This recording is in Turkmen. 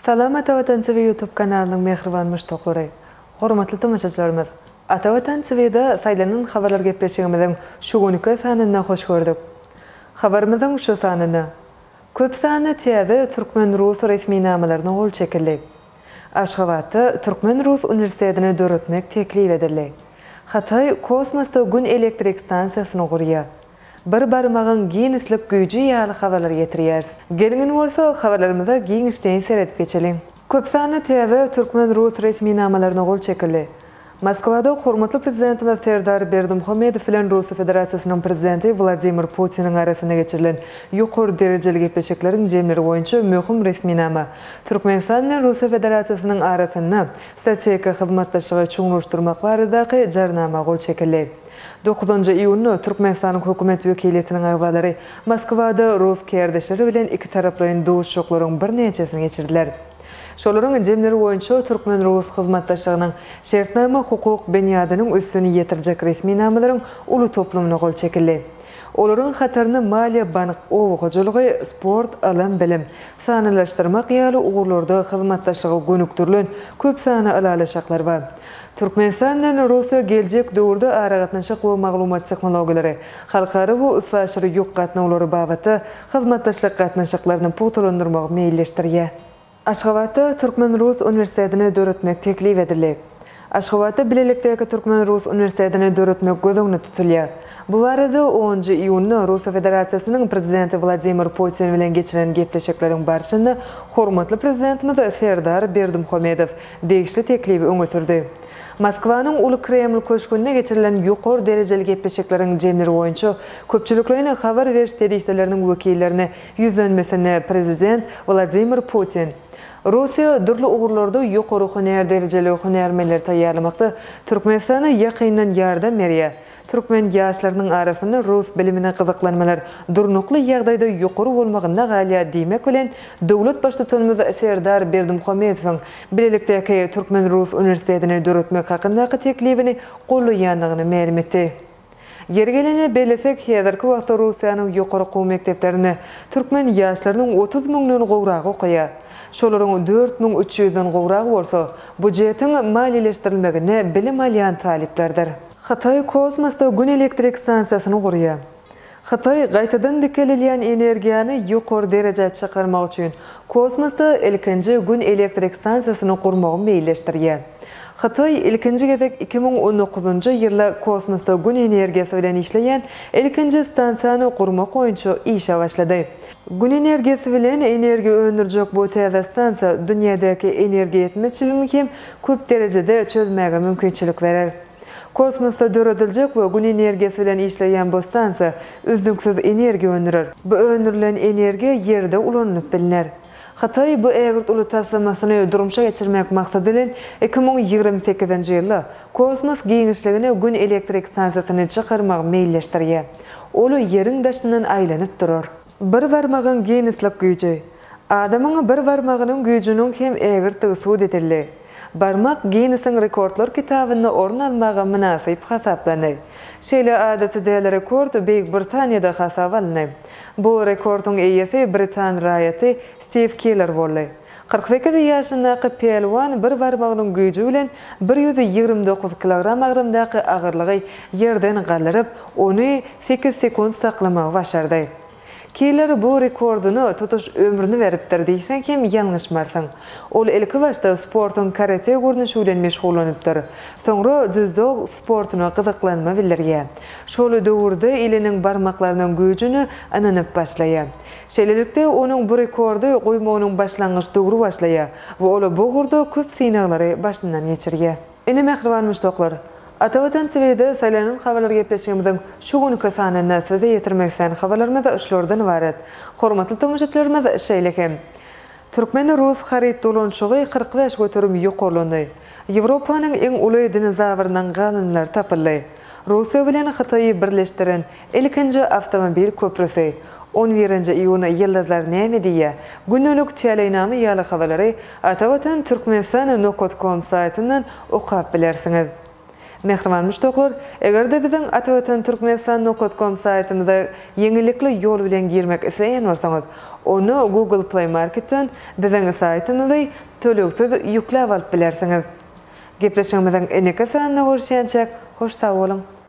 Salam Ata Watan TV YouTube kanalynyň mähriban muşdaklary! Hormatly tomaşaçylarymyz! Ata Watan TV-de Saýlanan habarlar gepleşigimiziň şu günki sanynda hoş gördük. Habarymyzyň şu sanynda Köp sanly täze türkmen-rus resminamalaryna gol çekildi. Aşgabatda Türkmen-rus uniwersitetini döretmek teklip edildi. Hytaý kosmosda Gün elektrik stansiýasyny gurýar. Bir barmagyň Ginneslik güýji ýaly habarlary ýetirýäris. Geliň indi bolsa habarlarymyza giňişleýin seredip geçeliň. Köp sanly täze türkmen-rus resminamalaryna gol çekildi. Moskwada hormatly Prezidentimiz Serdar Berdimuhamedow bilen Russiýa Federasiýasynyň Prezidenti Wladimir Putiniň arasynda geçirilen ýokary derejeli gepleşikleriň jemleri boýunça möhüm resminama, Türkmenistan bilen Russiýa Federasiýasynyň arasynda strategik hyzmatdaşlygy çuňlaşdyrmak baradaky Jarnama gol çekildi. Dokuzynjy iýunda Türkmenistanyň Hökümet wekiliýetiniň agzalary Moskwada rus kärdeşleri bilen ikitaraplaýyn duşuşyklaryň birnäçesini geçirdiler. Şolaryň jemleri boýunça türkmen-rus hyzmatdaşlygynyň şertnama-hukuk binýadynyň üstüni ýetirjek resminamalaryň uly toplumyna gol çekildi. Olaryň hatarynda maliýe-bank, oba hojalygy, sport, ylym-bilim, sanlylaşdyrmak ýaly ugurlarda hyzmatdaşlyga gönükdirilen köp sanly ylalaşyklar bar. Türkmenistan bilen Russiýa geljek döwürde aragatnaşyk we maglumat tehnologiýalary, halkara we üstaşyr ýük gatnawlary babatda hyzmatdaşlyk gatnaşyklaryny pugtalandyrmagy meýilleşdirýär. Aşgabatda Türkmen-rus uniwersitetini döretmek teklip edildi. Aşgabatda bilelikdäki Türkmen-rus uniwersitetini döretmek göz öňünde tutulýar. Bu barada onunjy iýunda Russiýa Federasiýasynyň Prezidenti Wladimir Putin bilen geçiren gepleşikleriň barşynda hormatly Prezidentimiz Serdar Berdimuhamedow degişli teklibi öňe sürdi. Moskwanyň Uly Kreml köşgünde geçirilen ýokary derejeli gepleşikleriň jemleri boýunça köpçülikleýin habar beriş serişdeleriniň wekillerine ýüzlenmesinde prezident Wladimir Putin Russiýa dürli ugurlarda ýokary hünär derejeli hünärmenleri taýýarlamakda Türkmenistana ýakyndan ýardam berýär. Türkmen ýaşlarynyň arasynda rus bilimine gyzyklanmalar durnukly ýagdaýda ýokary bolmagynda galýar diýmek bilen, döwlet Baştutanymyz Serdar Berdimuhamedowyň bilelikdäki türkmen-rus uniwersitetini döretmek hakyndaky teklibini goldaýandygyny mälim etdi. Ýeri gelende bellesek, häzirki wagtda Russiýanyň ýokary okuw mekdeplerinde türkmen ýaşlarynyň 30 müňden gowragy okaýar. Şolaryň 4300-den gowragy bolsa, býujetiň maliýeleşdirilmeginde bilim alýan talyplardyr. Hytaý kosmosda Gün elektrik stansiýasyny gurýar. Hytaý gaýtadan dikeldilýän energiýany ýokary derejä çykarmak üçin kosmosda ilkinji Gün elektrik stansiýasyny gurmagy meýilleşdirýär. Hytaý ilkinji gezek 2019-njy ýylda kosmosda Gün energiýasy bilen işleýän ilkinji stansiýany gurmak boýunça işe başlady. Gün energiýasy bilen energiýa öndürjek bu täze stansiýa dünýädäki energiýa ýetmezçiligini hem köp derejede çözmäge mümkinçilik berer. Kosmosda dörediljek we Gün energiýasy bilen işleýän bu stansiýa üznüksiz energiýa öndürer. Bu öndürilen energiýa Ýerde ulanylyp bilner. Hytaý bu ägirt uly taslamasyny durmuşa geçirmek maksady bilen 2028-nji ýylda kosmos giňişligine Gün elektrik stansiýasyny çykarmagy meýilleşdirýär. Ol Ýeriň daşyndan aýlanyp durar. Bir barmagyň Ginneslik güýji. Adamyň bir barmagynyň güýjüniň hem ägirtdigi subut edildi. Barmak Ginnesiň rekordlar kitabynda orun almaga mynasyp hasaplandy. Şeýle adaty däl rekord Beýik Britaniýada hasaba alyndy. Bu rekordyň eýesi britan raýaty Stiw Killer boldy. 48 ýaşyndaky pälwan bir barmagynyň güýji bilen 129 kilogram agramdaky agyrlygy ýerden galdyryp, ony sekiz sekunt saklamagy başardy. Killer bu rekordyna tutuş ömrüni beripdir diýseň hem ýalňyşmarsyň. Ol ilkibaşda sportuň karate görnüşi bilen meşgullanypdyr. Soňra dzýudo sportuna gyzyklanma bildirýär. Şol döwürde eliniň barmaklarynyň güýjüne ynanyp başlaýar. Şeýlelikde, onuň bu rekordy goýmagynyň başlangyç döwri başlaýar we ol bu ugurda köp synaglary başyndan geçirýär. Ine mähriban muşdaklar, Ata Watan TVde Saýlanan habarlar gepleşigimiziň şu günki sanynda size ýetirmek islän habarlarymyz şulardan ybarat. Hormatly tomaşaçylarymyz şeýle hem Türkmen-rus haryt dolanyşygy 45% ýokarlandy. Ýewropanyň iň uly dinozawrynyň galyndylary tapyldy. Russiýa bilen Hytaýy birleşdiren ilkinji awtomobil köprüsi. On birinji iýun Ýyldyzlar näme diýýär? Gündelik täleýnama ýaly habarlary Atavatan Türkmenistan nokat kom saýtyndan okap bilersiňiz. Mähriban muşdaklar, eger-de biziň Atavatan Türkmenistan nokat kom saýtymyza ýeňillikli ýol bilen girmek isleýän bolsaňyz, onda Google Play Marketden biziň saýtymyzy tölegsiz ýükläp alyp bilersiňiz. Gepleşigimiziň indiki sanynda görüşýänçäk, hoş sag boluň!